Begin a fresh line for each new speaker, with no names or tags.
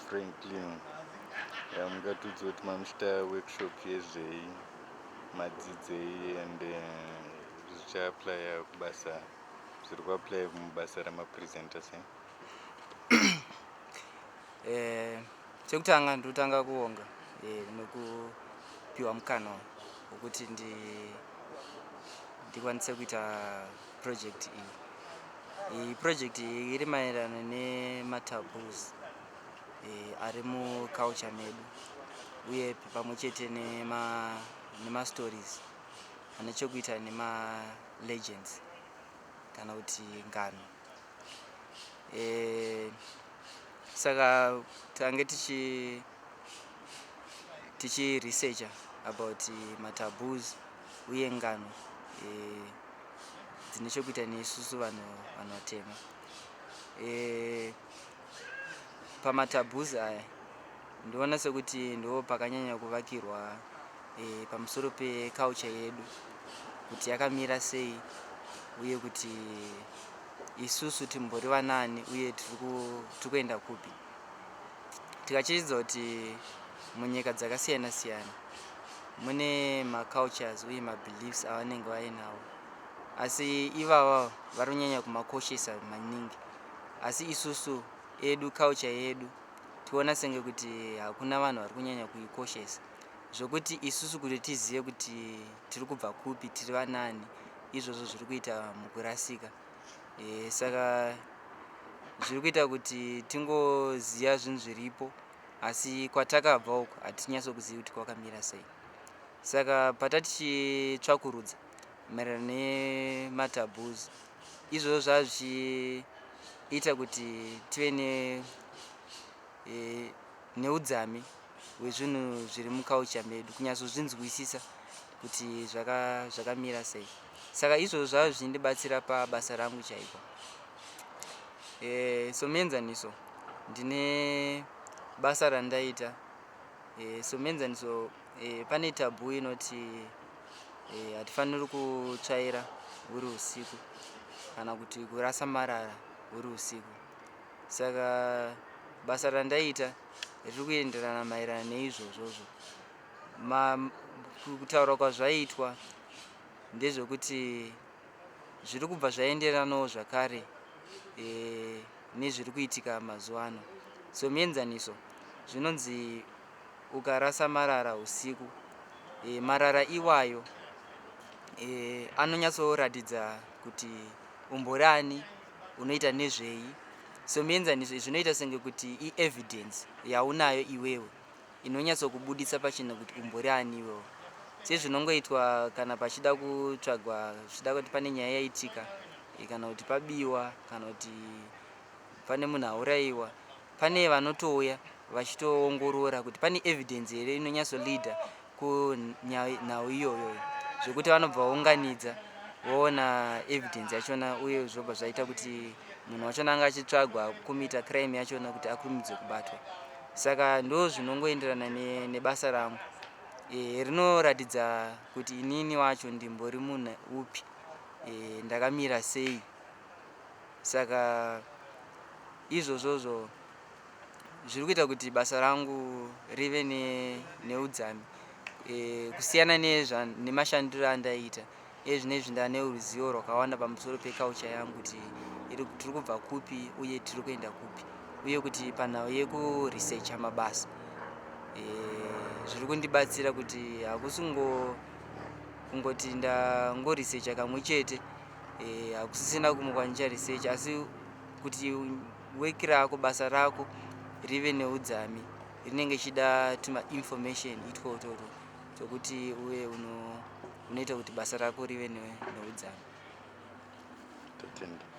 Franklin. Mungatiudza kuti mamuchita workshop yezvei, madzidzei and zvichaapplya kubasa, zviri kuapplya mubasa ramapresenter sei?
Chekutanga ndotanga kuonga nokupiwa mukana wekuti ndikwanise kuita project iyi. Iyi project iyi iri maererano nemataboos ari muculture medu uye pamwe chete nemastories ane chekuita nemalegends kana kuti ngano. Saka tange tichi researcha about mataboos uye ngano dzine chekuita neisusu vanhu vatema. Pamataboos aya ndinoona sekuti ndo pakanyanya kuvakirwa pamusoro peculture yedu, kuti yakamira sei uye kuti isusu timbori vanani uye tiri kuenda kupi. Tikachiridza kuti munyika dzakasiyana siyana mune macultures uye mabeliefs avanenge vainawo, asi ivava vari kunyanya kumakoshesa maningi, asi isusu edu culture yedu tiona senge kuti hakuna vanhu vari kunyanya kuikoshesa, zvokuti isusu kuti tizive kuti tiri kubva kupi, tiri vanani, izvozvo zviri kuita mukurasika. Saka zviri kuita kuti tingoziva zvinhu zviripo, asi kwatakabva uku hatinyatsokuzivi kuti kwakamira sei. Saka patatichitsvakurudza maererano nemataboos, izvozvo zvava zvichiita kuti tive neudzami hwezvinhu zviri muculture medu, kunyatsozvinzwisisa kuti zvakamira sei. Saka izvozvo zvava zvichindibatsira pabasa rangu chaipo. Somuenzaniso ndine basa randaita. Somuenzaniso pane taboo inoti hatifaniri kutsvaira huri usiku kana kuti kurasa marara huri usiku. Saka basa randaita riri kuenderana maererano neizvozvozvo. Kutaura kwazvaitwa ndezvekuti zviri kubva zvaenderanawo zvakare nezviri kuitika mazuva ano. Somuenzaniso zvinonzi ukarasa marara usiku, marara iwayo anonyatsoratidza kuti umbori ani, unoita nezvei. Somuenzaniso zvinoita senge kuti ievidence yaunayo iwewe inonyatsokubudisa pachena kuti umbori ani iwewe, sezvinongoitwa kana pachida kutsvagwa, zvichida kuti pane nyaya yaitika, kana kuti pabiwa, kana kuti pane munhu aurayiwa, pane vanotouya vachitoongorora kuti pane evidence here inonyatsoleada kunhau iyoyo, zvekuti vanobva vaunganidza voona evidence yachona, uye zvobva zvaita kuti munhu wachona anga achitsvagwa kucommita crime yachona kuti akurumidze kubatwa. Saka ndo zvinongoenderana nebasa rangu. Rinoratidza kuti inini wacho ndimbori munhu upi, ndakamira sei. Saka izvozvozvo zviri kuita kuti basa rangu rive neudzami kusiyana nemashandiro andaiita. Iye zvinezvi ndane ruzivo rwakawanda pamusoro peculture yangu, kuti tiri kubva kupi uye tiri kuenda kupi, uye kuti panhau yekuresearcha mabasa zviri kundibatsira kuti hakusi kungoti ndangoresearcha kamwe chete, hakusisina kumwe kwandicharesearcha, asi kuti work rako, basa rako rive neudzami, rinenge ichida tumainformation itwotwotwo tokuti uve unoita kuti basa rako rive neudzami.
Tatenda.